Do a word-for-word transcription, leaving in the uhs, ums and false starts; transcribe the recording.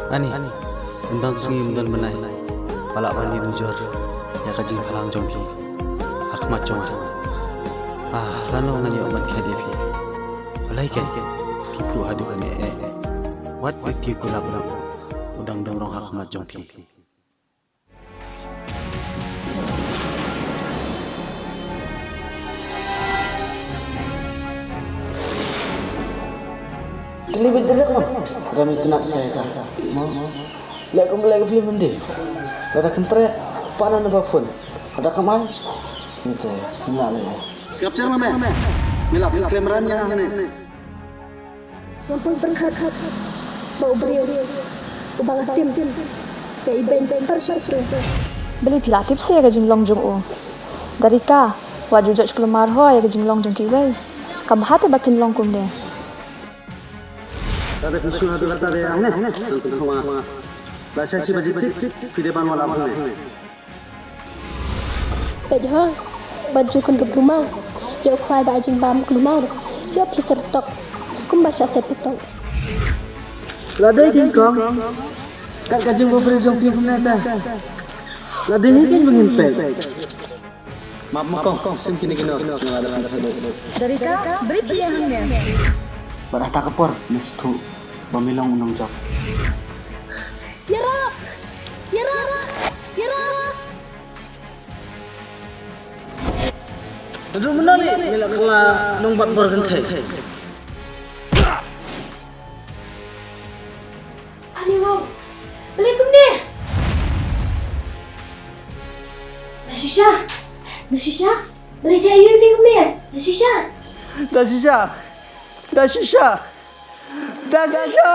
Ani, ym don sngi ym don bnai ba lah ban ïa nujor ïa ka jingphalang jong phi ha khmat jong nga. Ah, lano ngan ïoh ban khet ïa phi. Balei keiñ phi phuh haduh kane eh eh. Wat ïa phi kulap rang u dang dang rong ha khmat jong phi. Delivery direct, bang. Kami kena saya kah? Mau, mau. Lek kum lek film ndi. Lada kentret, pana naba phone. Lada kamai. Ni saya, nggak lek. Skap cer mame. Mila film kemeran ya ne. Ngam pun pyrkhat ba u briew uba nga tim ka i beiñ pyrshah tu. Balei phi la tip sa ïa ka jinglong jong u? Darika, wat ju judge kulmar ho ïa ka jinglong jong kiwei. Kam bha te ba phin long kumne. Tade phi shu adu kata de, ah, ne. Tang phi hawa. Ba sa shi baje tik, phi de ban wala ne. Peit ho, wat ju kyndup luma. Ïoh khwai ba jingbam kulmar. Ïoh phi ser tok. Kumba sha ser tok. La dei king kong. Kat ka jingbabriew jong phi kumne ta. La dei hi king bangin peit. Map ma kong, sim kine kino. Darika, beri phi hangne. Bad hata ka por, me sngewthuh ba me long u nongjop. Ïarap! Ïarap! Ïarap! Naduh mynno lei me la kylla nongbat bor kynthei? Ani wow. Balei kumne? Nashisha. Nashisha. Balei jia ïa phi kumne? Nashisha. Nashisha. Nashisha. Nashisha.